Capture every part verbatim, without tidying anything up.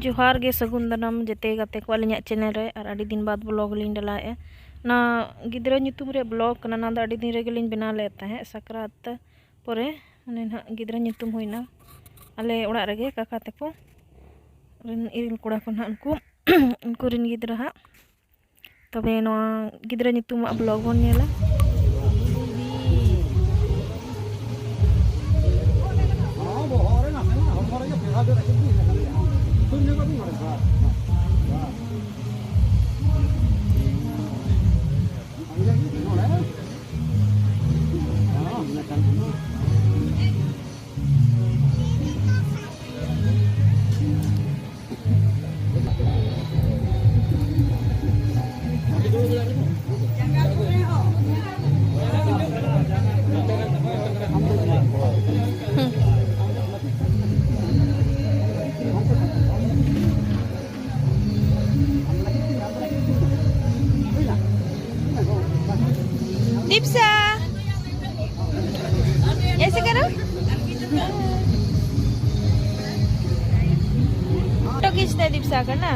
ᱡᱚᱦᱟᱨ ᱜᱮ, ᱥᱟᱹᱜᱩᱱ ᱫᱟᱨᱟᱢ ᱡᱮᱛᱮ ᱜᱟᱛᱮ ᱠᱚ ᱟᱹᱞᱤᱧᱟᱜ ᱪᱮᱱᱮᱞ ᱨᱮ᱾ ᱟᱨ ᱟᱹᱰᱤ ᱫᱤᱱ ᱵᱟᱫᱽ ᱵᱞᱚᱜᱽ ᱞᱤᱧ ᱰᱟᱞᱟᱣᱮᱫᱼᱟ᱾ ᱚᱱᱟ ᱜᱤᱫᱽᱨᱟᱹ ᱧᱩᱛᱩᱢ ᱨᱮᱭᱟᱜ ᱵᱞᱚᱜᱽ ᱠᱟᱱᱟ, ᱚᱱᱟ ᱫᱚ ᱟᱹᱰᱤ ᱫᱤᱱ ᱨᱮᱜᱮ ᱞᱤᱧ ᱵᱮᱱᱟᱣ ᱞᱮᱫ ᱛᱟᱦᱮᱸᱫ, ᱥᱟᱠᱨᱟᱛ ᱯᱚᱨᱮ᱾ ᱚᱱᱮ ᱱᱟᱦᱟᱜ ᱜᱤᱫᱽᱨᱟᱹ ᱧᱩᱛᱩᱢ ᱦᱩᱭᱱᱟ ᱟᱞᱮ ᱚᱲᱟᱜ ᱨᱮᱜᱮ, ᱠᱟᱠᱟ ᱛᱟᱠᱚ ᱨᱮᱱ ᱤᱨᱤᱞ ᱠᱚᱲᱟ ᱠᱚ ᱱᱟᱦᱟᱜ, ᱩᱱᱠᱩ ᱩᱱᱠᱩ ᱨᱮᱱ ᱜᱤᱫᱽᱨᱟᱹ ᱦᱟᱸᱜ᱾ ᱛᱚᱵᱮ ᱱᱚᱣᱟ ᱜᱤᱫᱽᱨᱟᱹ ᱧᱩᱛᱩᱢᱟᱜ ᱵᱞᱚᱜᱽ ᱵᱚᱱ ᱧᱮᱞᱟ᱾ दीपसा, ऐसे करो। फोटो खींचते हैं दीपसा का ना।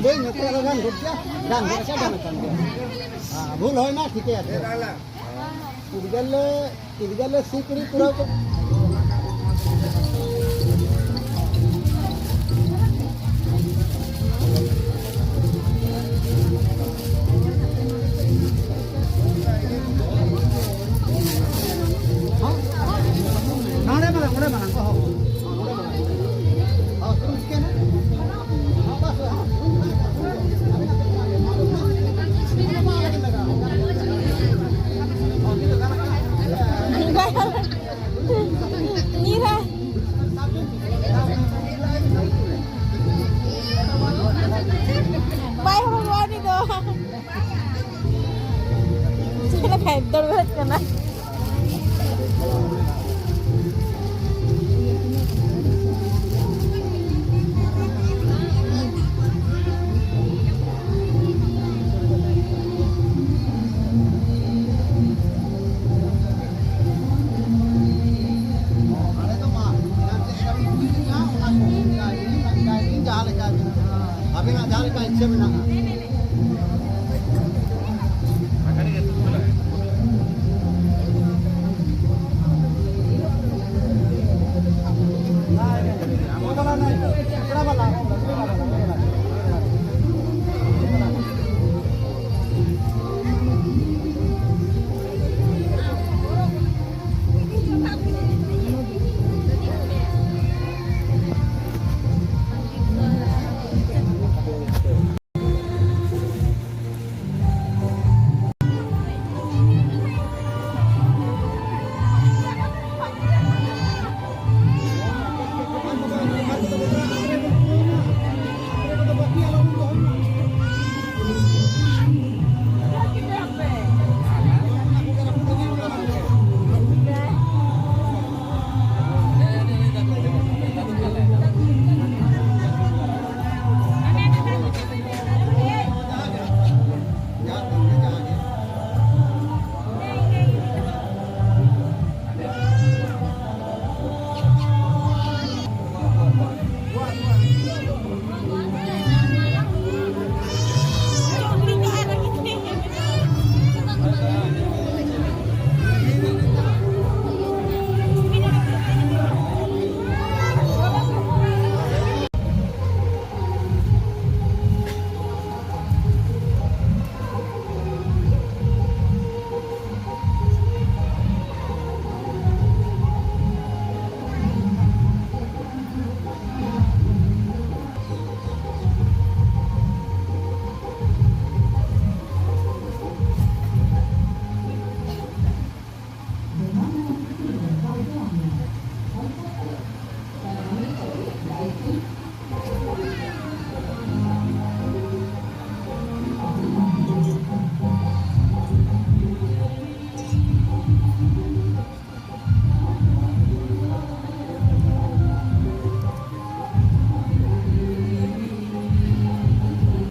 ᱵᱟᱹᱧ ᱢᱮᱛᱟᱭᱟ, ᱜᱟᱱ ᱜᱚᱫ ᱠᱮᱭᱟ, ᱜᱟᱱ ᱜᱚᱫ ᱠᱮᱭᱟ, ᱜᱟᱱ ᱠᱟᱱ ᱜᱮᱭᱟ᱾ ᱦᱮᱸ, ᱵᱷᱩᱞ ᱦᱩᱭᱱᱟ, ᱴᱷᱤᱠᱟᱹᱭᱟ ᱠᱚ᱾ ᱤᱫᱜᱟᱞᱮ, ᱤᱫᱜᱟᱞᱮ ᱥᱤᱠᱲᱤ ᱯᱩᱨᱟᱹ ᱠᱚ᱾ ᱱᱚᱰᱮ ᱢᱟᱲᱟᱝ, ᱱᱚᱰᱮ ᱢᱟᱲᱟᱝ, ᱚ, ᱦᱚᱸ, ᱦᱚᱸ, ᱱᱚᱰᱮ ᱢᱟᱲᱟᱝ᱾ ᱦᱚᱸ, ᱥᱩᱨ ᱠᱮᱱᱟ᱾ ᱦᱚᱸ, ᱵᱟᱥ, ᱦᱚᱸ᱾ ᱧᱤᱨᱟ᱾ ᱵᱟᱭ ᱦᱚᱲᱢᱚᱜᱼᱟ ᱩᱱᱤ ᱫᱚ᱾ ᱪᱮᱫ ᱞᱮᱠᱟᱭ ᱫᱟᱹᱲ ᱵᱮᱨᱮᱫ ᱠᱟᱱᱟ᱾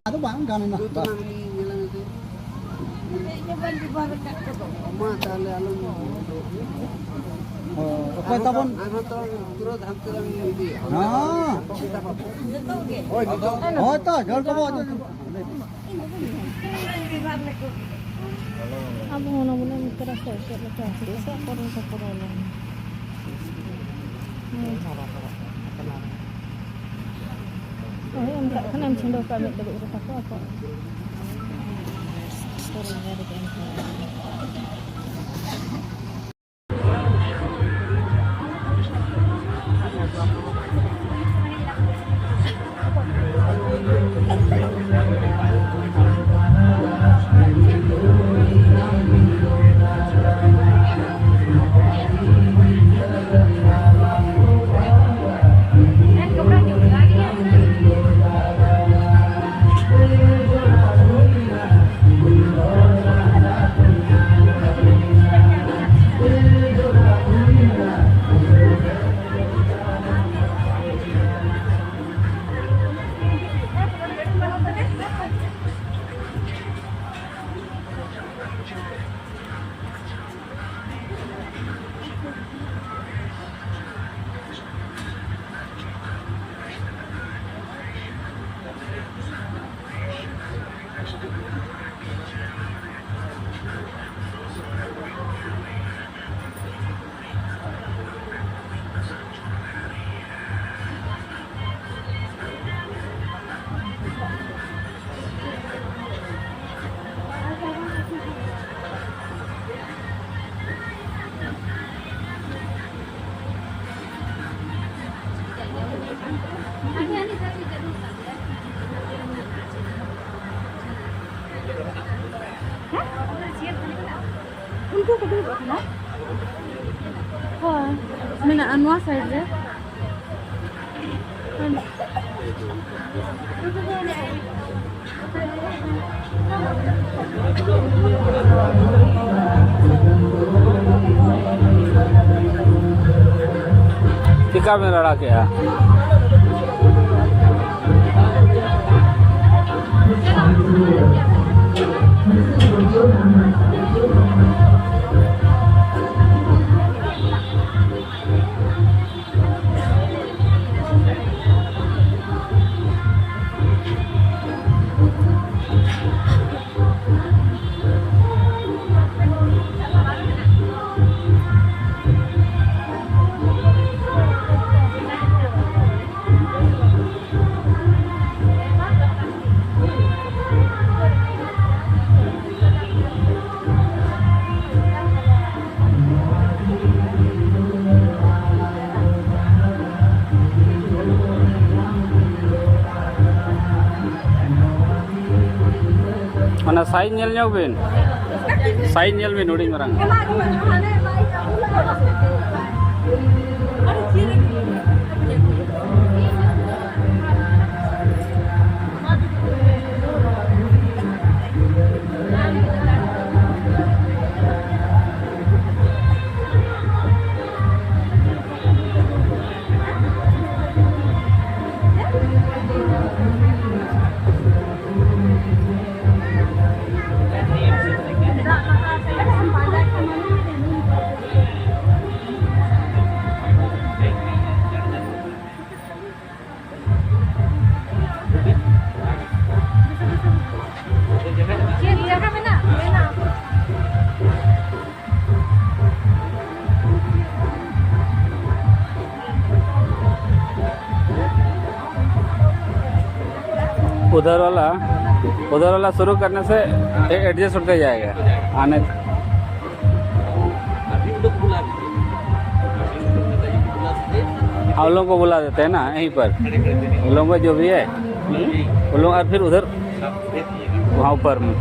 ᱟᱫᱚ ᱵᱟᱝ ᱜᱟᱱ ᱮᱱᱟ᱾ ᱵᱟᱥ᱾ ᱢᱟ ᱛᱟᱦᱞᱮ ᱟᱞᱚᱢ᱾ ᱚ, ᱚᱠᱚᱭ ᱛᱟᱵᱚᱱ? ᱟᱨᱦᱚᱸ ᱛᱚ ᱯᱩᱨᱟᱹ ᱫᱷᱟᱱᱛᱮ ᱞᱟᱝ ᱤᱫᱤᱭᱟ᱾ ᱦᱮᱸ᱾ ᱦᱳᱭ, ᱱᱤᱛᱚᱜ᱾ ᱦᱳᱭ ᱛᱚ, ᱡᱚᱦᱟᱨ ᱠᱚ ᱵᱟᱵᱟ᱾ ᱟᱵᱚ ᱦᱚᱸ ᱚᱱᱟ ᱵᱚᱱ ᱮᱢ ᱩᱛᱟᱹᱨᱟ ᱥᱮ ᱪᱮᱫ ᱞᱮᱠᱟ? ᱛᱤᱥᱚᱜ ᱯᱚᱨᱮ ᱠᱚ ᱯᱩᱨᱟᱹᱣ ᱞᱮᱱ᱾ ᱦᱳᱭ, ᱚᱱᱠᱟᱜ ᱠᱷᱟᱱᱮᱢ ᱪᱷᱤᱸᱰᱟᱹᱣ ᱠᱟᱜᱼᱟ ᱢᱤᱫ ᱰᱩᱵᱩᱡ ᱨᱮ ᱛᱟᱠᱚ ᱟᱠᱚ᱾ ᱯᱚᱨᱮ ᱡᱟᱦᱟᱸ ᱨᱮᱠᱚ ᱮᱢ ᱠᱟᱜᱼᱟ᱾ ᱩᱱᱠᱩ ᱠᱚ ᱫᱩᱲᱩᱵ ᱟᱠᱟᱱᱟ᱾ ᱦᱳᱭ, ᱢᱮᱱᱟᱜᱼᱟ ᱱᱚᱣᱟ ᱥᱟᱭᱤᱰ ᱨᱮ᱾ ᱪᱮᱠᱟ ᱵᱮᱱ ᱨᱟᱲᱟ ᱠᱮᱜᱼᱟ? ᱚᱱᱟ ᱥᱟᱭᱤᱡᱽ ᱧᱮᱞ ᱧᱚᱜ ᱵᱤᱱ, ᱥᱟᱭᱤᱡᱽ ᱧᱮᱞ ᱵᱤᱱ ᱦᱩᱰᱤᱧ ᱢᱟᱨᱟᱝ᱾ ᱪᱮᱫ ᱡᱟᱭᱜᱟ ᱢᱮᱱᱟᱜ? ᱢᱮᱱᱟᱜ᱾ उधर वाला, उधर वाला शुरू करने से ए-, एडजस्ट होते जाएगा। आने अभी उन लोग को बुला दीजिए। अभी उन लोग को बुला दीजिए। हम लोगों को बुला देते हैं ना यहीं पर। खड़े खड़े देने। उन लोगों का जो भी है, हम्म? उन लोग और फिर उधर वहाँ ऊपर में।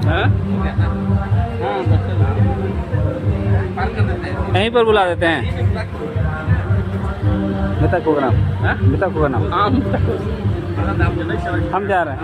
हाँ? हाँ, बस। पार कर देते हैं। यहीं पर बुला देते हैं। मिता को नाम। हाँ? मिता को नाम। हाँ, मिता को। हम जा रहे हैं।